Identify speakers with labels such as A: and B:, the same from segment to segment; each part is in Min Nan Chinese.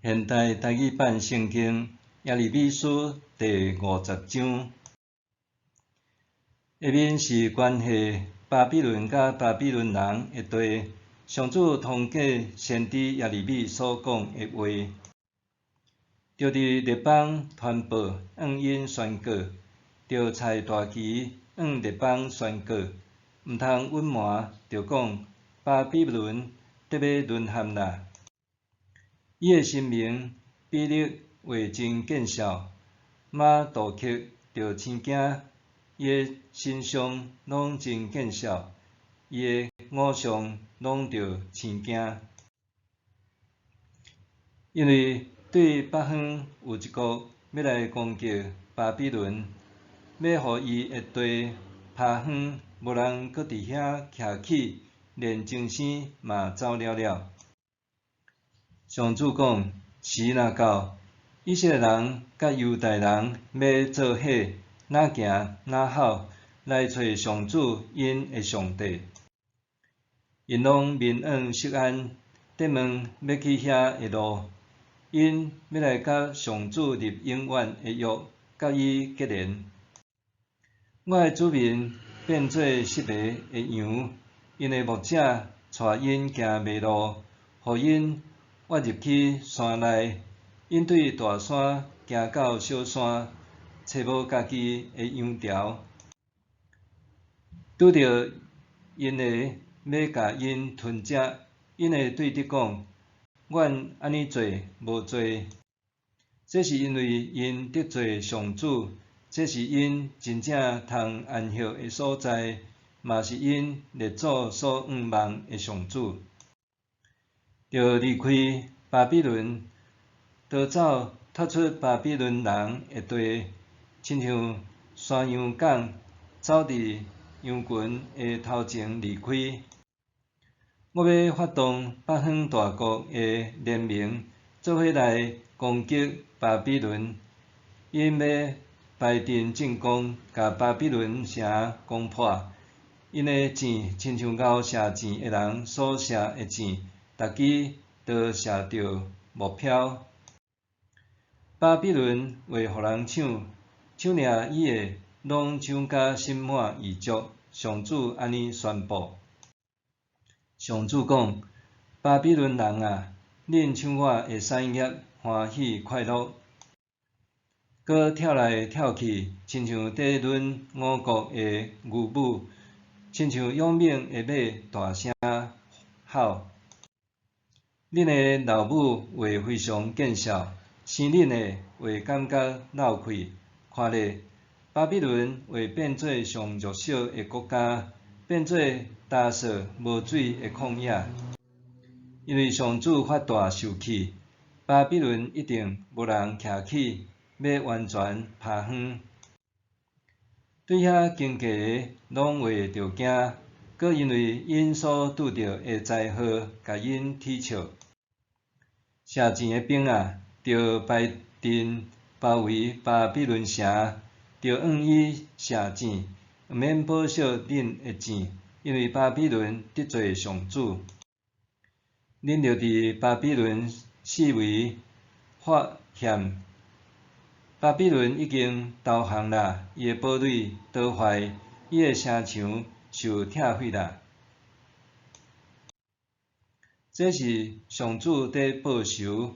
A: 現代台語版聖經耶利米書第五十章，下面是關係巴比倫佮巴比倫人的地，上主通過先知耶利米所講的話，著佇列邦傳報，向𪜶宣告；著採大旗，向列邦宣告，毋通隱瞞，著講巴比倫得欲淪陷啦！伊的神明比勒會真見笑，瑪杜克著生驚，伊的神像攏真見笑，伊的偶像攏著生驚。因為對北方有一國欲來攻擊巴比倫，欲予伊的地拋荒，無人閣佇遐徛起，連鐘聲嘛走了了。上主講：時若到，以色列人佮猶大人欲做伙，若行若吼，來揣上主𪜶的上帝。𪜶攏面往錫安，咧問欲去遐的路。𪜶欲來佮上主立永遠的約，佮伊結連。我的子民變做失迷的羊，𪜶的牧者帶𪜶行迷路，予𪜶挖入去山內，𪜶對大山行到小山，揣無家己的羊牢。拄著𪜶的欲共𪜶吞食，𪜶會對敵講：阮按呢做無罪。這是因為𪜶得罪上主，這是𪜶真正通安歇的所在，嘛是𪜶列祖所向望的上主。著離開巴比倫，逃走脫出巴比倫人的地，親像山羊犅走佇羊群的頭前離開。我欲發動北方大國的聯盟，做伙來攻擊巴比倫，𪜶欲排陣進攻，共巴比倫城攻破。𪜶的箭親像𠢕射箭的人所射的箭，逐支都射著目標。巴比倫會予人搶，搶掠伊的攏搶甲心滿意足。上主按呢宣布。上主講：巴比倫人啊，恁搶我的產業，歡喜快樂，閣跳來跳去，親像佇掄五穀的牛母，親像勇猛的馬大聲吼。恁的老母會非常見笑，生恁的會感覺落氣。看咧，巴比倫會變做上弱小的國家，變做乾燥無水的曠野。因為上主發大受氣，巴比倫一定無人徛起，欲完全拋荒。對遐經過的攏會著驚，閣因為𪜶所拄著的災禍，共𪜶恥笑。射箭的兵啊，著排陣包圍巴比倫城，著向伊射箭，毋免保守恁的箭，因為巴比倫得罪上主。恁著佇巴比倫四圍發現，巴比倫已經投降啦，伊的堡壘倒壞，伊的城牆受拆毀啦。這是上主佇報仇，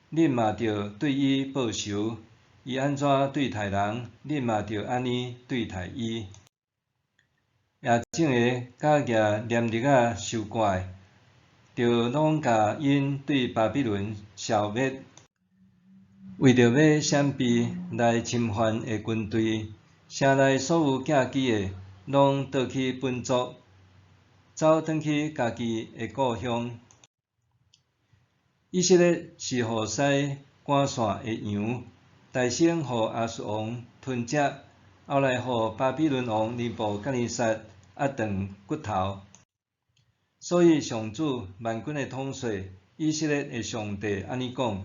A: 恁嘛著對伊報仇。伊按怎對待人，恁嘛著按呢對待伊。蜈種的佮舉黏栗仔收割的，著攏共𪜶對巴比倫消滅。為著欲閃避來侵犯的軍隊，城內所有騎機的攏倒去本族，走轉去家己的故鄉。以色列是予師趕散的羊，大先予亞述王吞食，後來予巴比倫王尼布甲尼撒壓斷骨頭。所以上主萬軍的統帥以色列的上帝按呢講：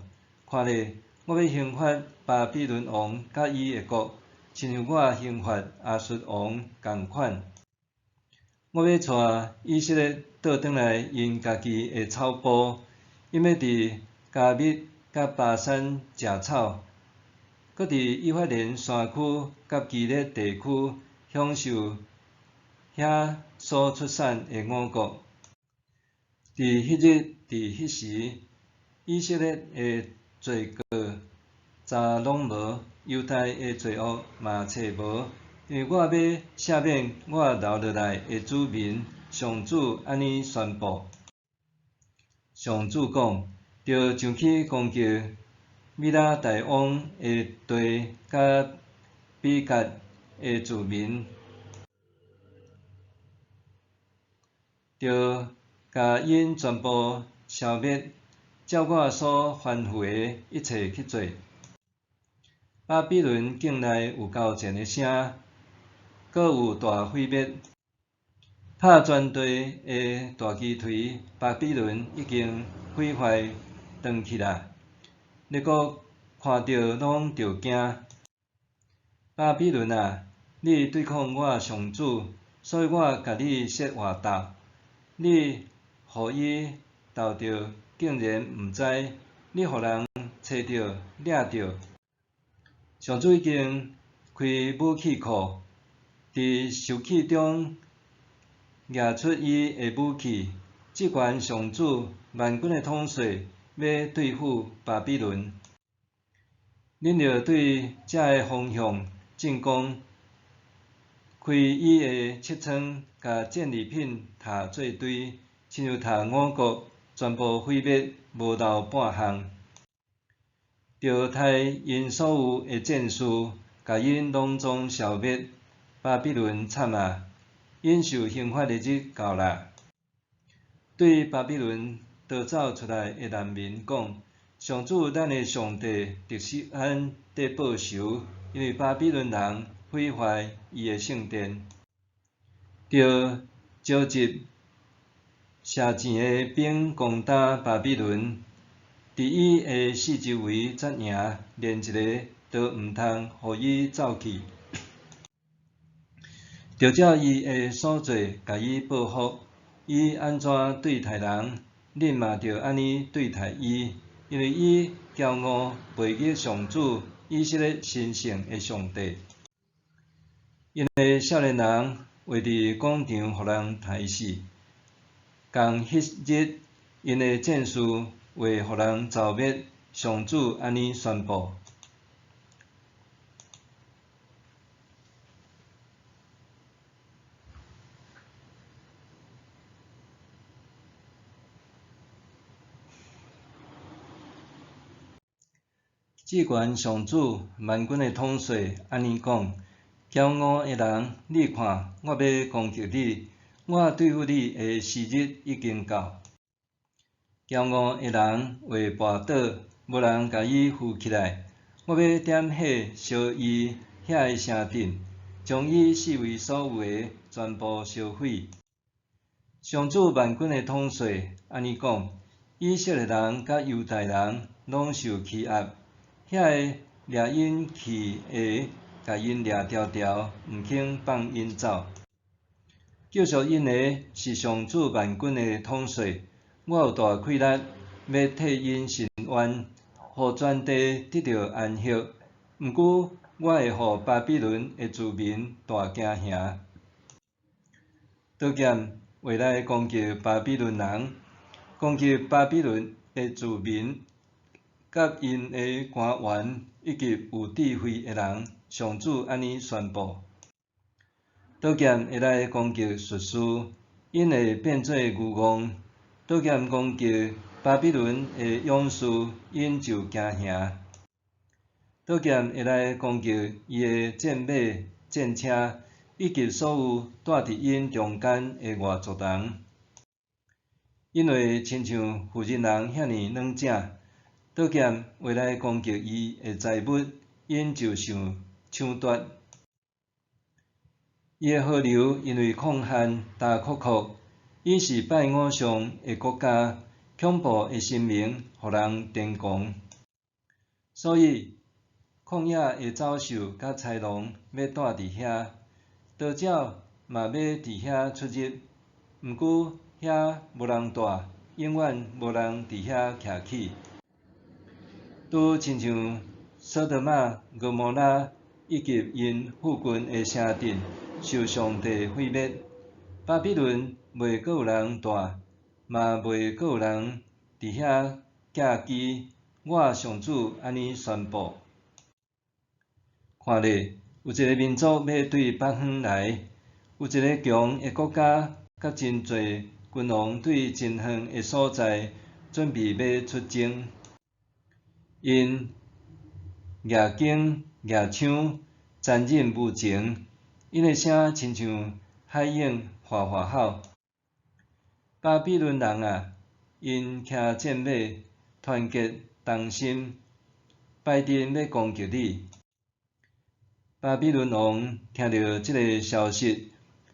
A: 看咧，我欲刑罰巴比倫王佮伊的國，親像我刑罰亞述王仝款。我欲帶以色列倒轉來𪜶家己的草埔，𪜶欲佇迦密佮巴珊食草，閣佇以法蓮山區佮基列地區享受遐所出產的五穀。佇彼日，佇彼時，以色列的罪過查攏無，猶太的罪惡嘛揣無，因為我欲赦免我留落來的子民。上主按呢宣布。上主講：著上去攻擊米拉大王的地佮比割的子民，著共𪜶全部消滅，照我所吩咐的一切去做。巴比倫境內有交戰的聲，閣有大毀滅，拍全地的大雞槌。巴比倫已經毀壞斷去啦，列國看著攏著驚。巴比倫啊，你對抗我上主，所以我共你設活鬥，你予伊鬥著竟然毋知，你予人揣著掠著。上主已經開武器庫，佇受氣中拿出伊的武器。至懸上主萬軍的統帥欲對付巴比倫，恁著對這个方向進攻，開伊的漆窗，共戰利品疊做堆，親像疊五穀，全部毀滅，無留半項。著刣𪜶所有的戰士，共𪜶攏總消滅。巴比倫慘啊！𪜶受刑罰的日到啦！對巴比倫逃走出來的難民講：上主咱的上帝佇錫安佇報仇，因為巴比倫人毀壞伊的聖殿。著召集射箭的兵攻打巴比倫，佇伊的四周圍紮營，連一个都毋通予伊走去。著照伊的所做，共伊報復。伊按怎對待人，恁嘛著按呢對待伊，因為伊驕傲，袂記上主以色列神聖的上帝。𪜶的少年人會佇廣場予人刣死，仝彼日，𪜶的戰士會予人蹂滅。上主按呢宣布。至懸上主萬軍的統帥按呢講：驕傲的人，你看，我欲攻擊你，我對付你的時日已經到。驕傲的人會跋倒，無人共伊扶起來。我欲點火燒伊遐个城鎮，將伊四圍所有的全部燒毀。上主萬軍的統帥按呢講：以色列人佮猶大人攏受欺壓。遐个掠𪜶去的，共𪜶掠牢牢，毋肯放𪜶走。救贖𪜶的是上主萬軍的統帥，我有大氣力，欲替𪜶伸冤，予全地得著安息。毋過，我會予巴比倫的子民大驚嚇。刀劍會來攻擊巴比倫人，攻擊巴比倫的子民。佮𪜶的官員以及有智慧的人，上主按呢宣布：刀劍會來攻擊術士，𪜶會變做愚戇；刀劍攻擊巴比倫的勇士，𪜶就驚嚇。刀劍會來攻擊伊的戰馬、戰車，以及所有住佇𪜶中間的外族人，𪜶會親像婦人人遐爾軟正。刀劍會來攻擊伊的財物，𪜶就受搶奪。伊的河流因為曠旱焦涸涸，伊是拜偶像的國家，恐怖的神明予人癲狂。所以曠野的走獸佮豺狼欲住佇遐，鴕鳥嘛欲佇遐出入。毋過遐無人住，永遠無人佇遐徛起。拄親像所多瑪、蛾摩拉以及𪜶附近的城鎮受上帝毀滅。巴比倫袂閣有人蹛，嘛袂閣有人佇遐寄居。我上主按呢宣布。看咧，有一个民族欲對北方來，有一个強的國家，佮真濟君王對真遠的所在準備欲出征。𪜶舉弓舉槍，殘忍無情，𪜶的聲親像海湧嘩嘩吼。巴比倫人啊，𪜶騎戰馬，團結同心，擺陣欲攻擊你。巴比倫王聽著這个消息，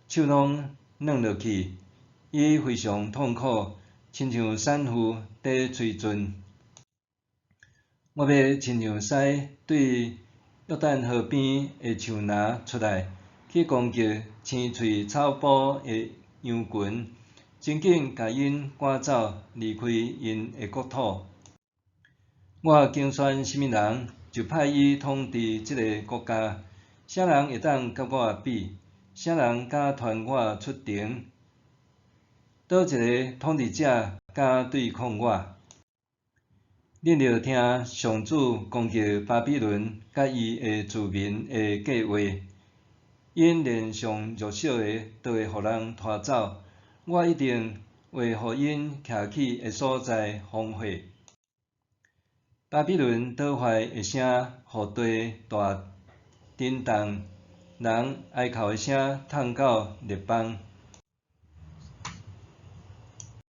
A: 手攏軟落去，伊非常痛苦，親像產婦佇催陣。我欲親像獅對約旦河邊的樹林出來，去攻擊青翠草埔的羊群，真緊共𪜶趕走，離開𪜶的國土。我揀選啥物人，就派伊統治這个國家。啥人會當佮我比？啥人敢傳我出庭？佗一个統治者敢對抗我？恁著聽上主攻擊巴比倫佮伊的子民的計劃，𪜶連上弱小的都會予人拖走。我一定會予𪜶徛起的所在荒廢。巴比倫倒壞的聲予地大震動，人哀哭的聲痛到列邦。